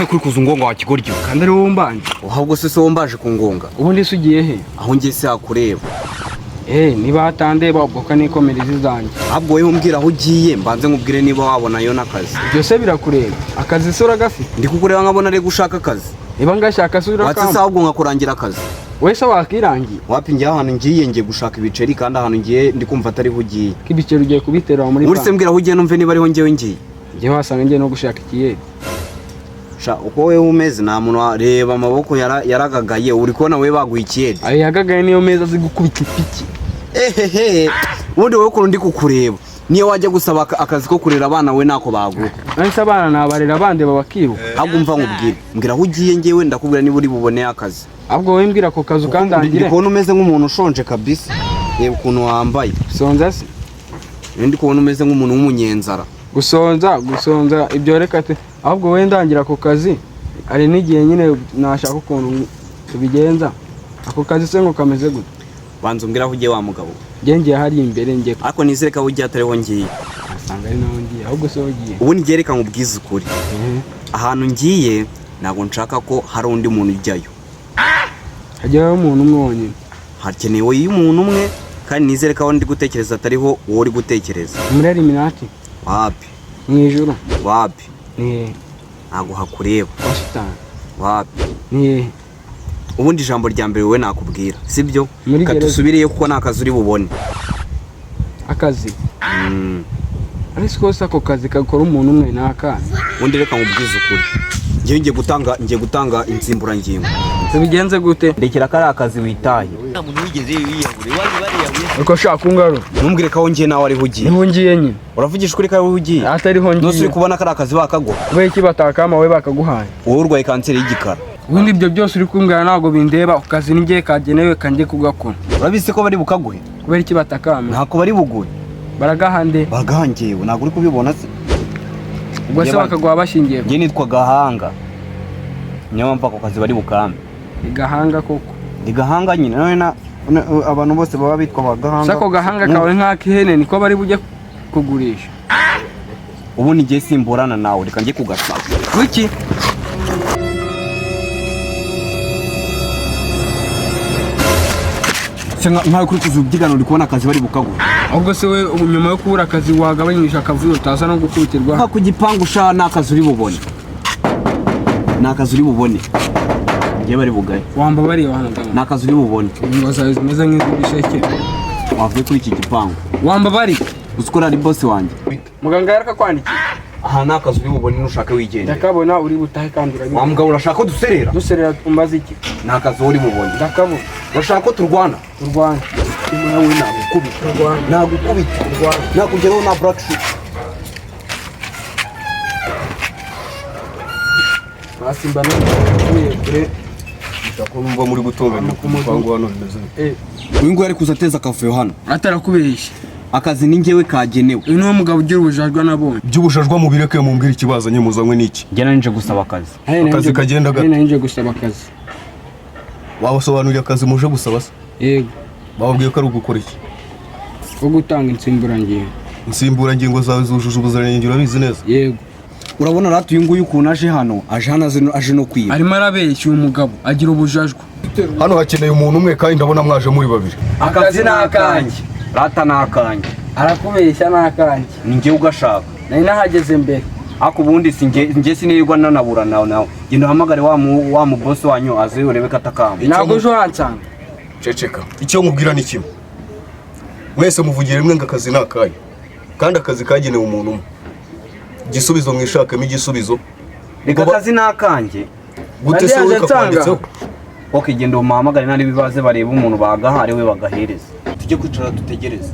Nkawe kuri kuza ungonga wa kigoryi. Kandi ari wowe umbanje. Ahubwo se wowe mbaje kungonga? Ubundi se ugiye he? Aho ngiye se hakureba? Niba hatandeba ubwo kanikomereza izanjye. Ahubwo wowe umbwira aho ugiye, mbanze nkubwire niba wabonayo n'akazi. Ibyo se birakureba? Akazi se uragafite? Ndi kukureba nkabona ari gushaka akazi. Niba ngashaka se Watse se urakamba? ahubwo nkakurangira akazi. Wowe se wakirangiye? Wapi, ngiye ahantu ngiye gushaka ibiceri, kandi ahantu ngiye ndi kumva atariho ugiye. Ko ibiceri ugiye kubitera muri Muri se banki? mbwira aho ugiye numve niba ariho ngewe ngiye. Njye wasanga ngiye no gushaka ikiyede. Sha, uko wowe umeze nta muntu reba amaboko yaragagaye, uri kubona wowe baguha ikiyede. Ayo yagagaye niyo meza azi gukubita ipiki. Ehehe, ubundi wowe ukuntu ndi kukureba, niyo wajya gusaba akazi ko kurera abana we ntako baguha. Nahise abana nabarera bandeba bakiruka. Ahubwo umva nkubwire, mbwira aho ugiye ngewe ndakubwira niba uri bubone akazi. Ahubwo wowe mbwira ako kazi Ndi ukandangire. kubona umeze nk'umuntu ushonje kabisa, reba ukuntu wambaye. Gusonza se? Ndi kubona umeze nk'umuntu w'umunyenzara. Gusonza, gusonza ibyo reka te. Ahubwo wowe ndangira ako kazi, hari n'igihe nyine nashaka ukuntu tubigenza. Ako kazi se ngo kameze gute? Banza umbwire aho ugiye wa mugabo. Njye ngiye hariya imbere, ngiye Ariko nizere ko aho ugiye atariho ngiye. Asanga ari naho ngiye. Ahubwo se wowe ugiye? Ubundi ngiye, reka nkubwize ukuri, ahantu ngiye ntabwo nshaka ko hari undi muntu ujyayo. Hajyayo umuntu umwe wonyine. Hakenewe iyo umuntu umwe, kandi nizere ko aho ndi gutekereza atariho wowe uri gutekereza. Muri Eliminati? Wapi. Mu ijuru? Wapi. Ni hehe? Ntabwo hakureba. Kwa shitani? Wapi. Ni hehe? Ubundi ijambo rya mbere wowe nakubwira sibyo? Muri Reka gereza. dusubireyo kuko nta kazi uri bubone. Akazi? Ariko se ako kazi gakora umuntu umwe ni akana? Ubundi reka nkubwize ukuri, ngewe ngiye gutanga insimburangingo. Tubigenze gute? Ndekera kariya kazi witahe. Nta muntu wigeze yiyahura iwanyu, bariyahuye. Uko ushaka kungarura. Ntumbwire ko aho ngiye nawe ariho ugiye. Niho ngiye nyine. Uravugisha ukuri ko ariho ugiye? Atariho Nose uri ngiye. kubona kariya kazi bakaguha? Kubera iki batakama wowe bakaguhaye? Wowe urwaye kanseri y'igikara. Ubundi ibyo byose uri kumbwira ntabwo bindeba. Ako kazi ni ngiye kagenewe, kanjye kugakora. Urabizi ko bari bukaguhe. Kubera iki batakama? Ntako bari buguhe. Baragahande? Bagahangewe, ntabwo uri kubibona se? Ubwo se Njye bakaguha bashingiye ku Njye nitwa Gahanga, niyo mpamvu ako kazi bari bukambe. Gahanga koko? Ni Gahanga nyine none abantu bose baba bitwa ba Gahanga. Se ako gahanga kawe nk'ak'ihene niko bari bujye kugurisha? Ubundi ngiye simburana nawe, reka njye kugasaba. Wiki? Se nkawe kuri kuza ubyigana, uri kubona akazi bari bukaguha? Ahubwo se we ubu nyuma yo kubura akazi wagabanyije akavuyo utaza no gukubitirwa? Nka ku gipangu sha, ni akazi uri bubone, ni akazi uri bubone, ngiye bari bugaye. Wambabariye wa mugabo. Ni akazi uri bubone. Ingingo zawe zimeze nk'iz'ibisheke. Wavuye kuri iki gipangu. Wambabariye. Uzi ko ari bosi wanjye. Muganga yarakakwandikiye? Aha ni akazi uri bubone, nushaka wigendera. Ndakabona, uri butahe kandi Wa urabibona. mugabo, urashaka ko duserera? Duserera umbaza iki? Ni akazi uri bubone. Ndakabona. Urashaka ko turwana? Turwana. Nawe nagukubita. Turwana. Nagukubita, nakugeraho na black shoe. Basimba n'uvuye kure. Ko numva muri gutonganya ku mupangu hano, bimeze bite? Uyu nguyu ari kuza ateza akavuyo hano. Atarakubeshya. Akazi ni njyewe kagenewe. Uyu niwo mugabo ugira ubujajwa nabonye. By'ubujajwa mubireke, mumbwire ikibazanye, muzanywe n'iki? Njye nari nje gusaba akazi. Akazi kagenda gate? Nari nje gusaba akazi. Wabasobanuriye akazi muje gusaba se? Yego. Bababwiye ko ari ugukora iki? Ko gutanga insimburangingo. Insimburangingo zawe zujuje ubuziranenge, urabizi neza? Yego. Urabona rata uyu nguyu ukuntu aje hano, aje hano aje no kwiba. Arimo arabeshya uyu mugabo, agira ubujajwa. Hano hakeneye umuntu umwe kandi ndabona mwaje muri babiri. Akazi ni akanjye rata, ni akanjye. Arakubeshya, ni akanjye. Ni njyewe ugashaka. Nari nahageze mbere. Ariko ubundi si njye, njye sinirirwa nanabura nawe. Nawe genda uhamagare wa mu bosi wanyu aze urebe ko atakamba. Ntabwo uje uhansanga. Ceceka. Icyo nkubwira ni kimwe, mwese muvugira rimwe ngo akazi ni akanyu kandi akazi kagenewe umuntu umwe. Igisubizo mwishakemo igisubizo. Reka, akazi ni akanjye. Gute se? Nari Wowe yaje kakwanditseho. Ok, genda umuhamagare nari bibaze, barebe umuntu bagaha ari we bagahereza, tujye kwicara dutegereze.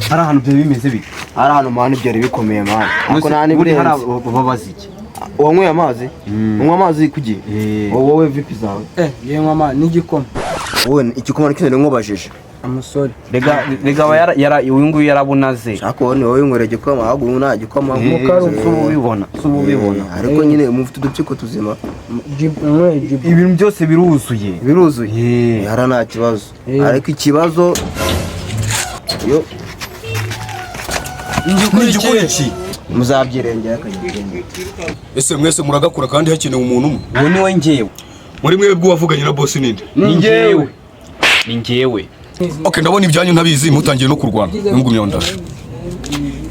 Hari ahantu byari bimeze bite? Ari ahantu, man, byari bikomeye, man, ariko nta Buri hari n'ibirenze. Babaza iki? Wanyweye amazi? Unywa amazi ku gihe? Eh. Wowe vipi zawe? Ngiye nywa amazi n'igikoma. Wowe igikoma nicyo nari nkubajije. Amusore. Rega aba uyu nguyu yarabunaze. Shaka wowe, ni wowe winywera igikoma, ahubwo ubu nta gikoma. Si ubu ubibona, si ubu ubibona. Ariko nyine mufite udupyiko tuzima. Unyweye jibu. Ibintu byose biruzuye. Biruzuye. Eh. Hara nta kibazo. Eh. Ariko ikibazo yo Ni iki? Muzabyirengera akagenda. Ese mwese muragakora kandi hakenewe umuntu umwe? Uwo ni we njyewe. Muri mwebwe uwavuganye na boss ninde? Ni njyewe, ni njyewe. Okay, ndabona ibyanyu ntabizi, mutangiye no kurwana, ntugumye aho, ndaje.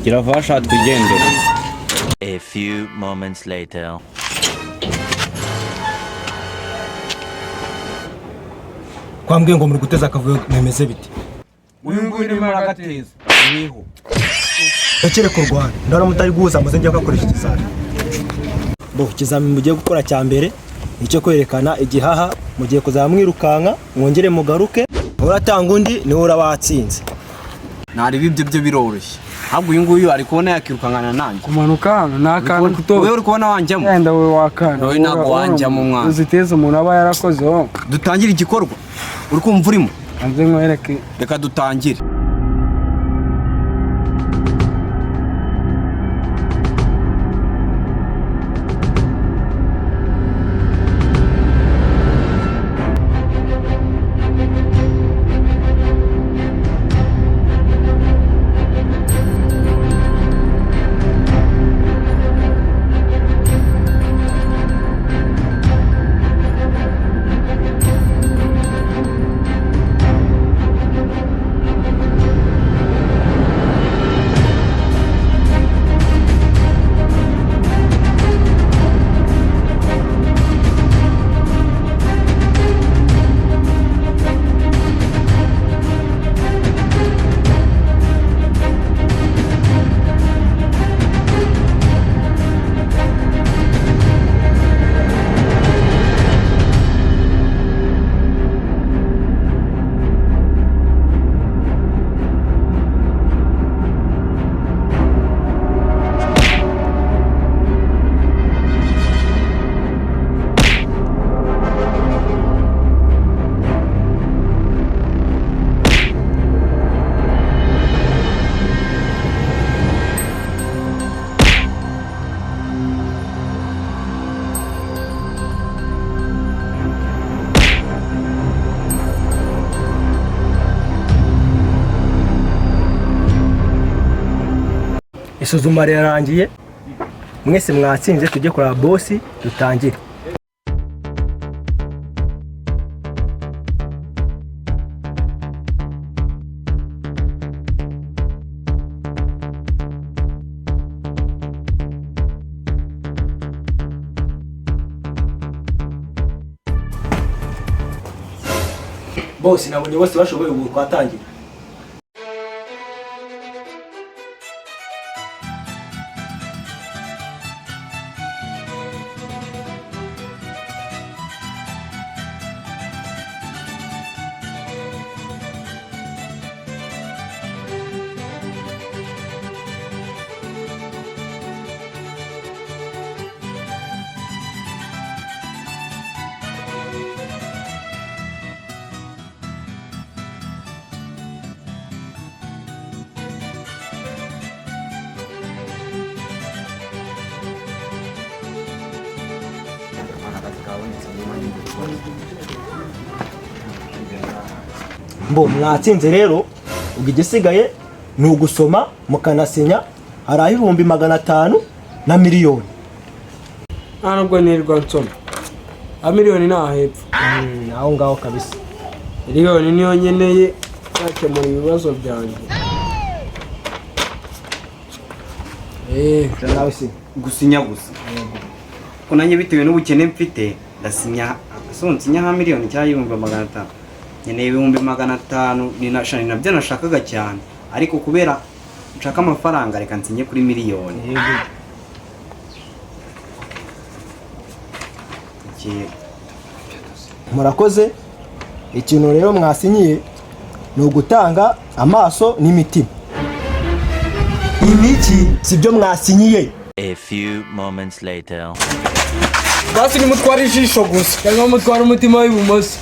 Gira vasha twigendere. A few moments later. Kwambwiye ngo muri guteza akavuyo, bimeze bite? Uyu nguyu urimo aragateza niho. Rekere kurwana, ndabona mutari guhuza, muze njya kugakoresha ikizami. Bo ikizami mugiye gukora cya mbere ni icyo kwerekana igihaha. Mugiye kuzaba mwirukanka, mwongere mugaruke, uratanga undi niwe uraba watsinze. Ntareba, ibyo byo biroroshye. Ahubwo uyu nguyu ari kubona yakirukankana nanjye. Kumanuka hano ni akantu kuto. Wowe uri kubona wanjyamo? Wenda wowe wakana. Wowe ntabwo wanjyamo, mwana. Uziteze umuntu aba yarakoze ho. Dutangire igikorwa, uri kumva urimo? Hanze nkwereke. Reka dutangire. Isuzuma rirarangiye, mwese mwatsinze. Tujye kureba boss, dutangire. Bose nabonye bose bashoboye, ubu twatangira. Mbo mwatsinze rero, ubwo igisigaye ni ugusoma mukanasinya. Hari aho 500,000 na miliyoni. Nta nubwo nirwa nsoma, a miliyoni nta hepfo. Aho ngaho kabisa. Miliyoni niyo nkeneye, yakemura ibibazo byanjye. Nawe si Gusinya gusa ko nanjye bitewe n'ubukene mfite ndasinya. So nsinya nka miliyoni cyangwa 500,000? Nkeneye 500,000, ni nabyo nashakaga cyane, ariko kubera nshaka amafaranga reka nsinye kuri miliyoni. Yego. Murakoze. Ikintu rero mwasinyiye ni ugutanga amaso n'imitima. Imiki sibyo mwasinyiye. A few moments later. Basi nimutwara ijisho gusa cyangwa mutwara umutima w'ibumoso.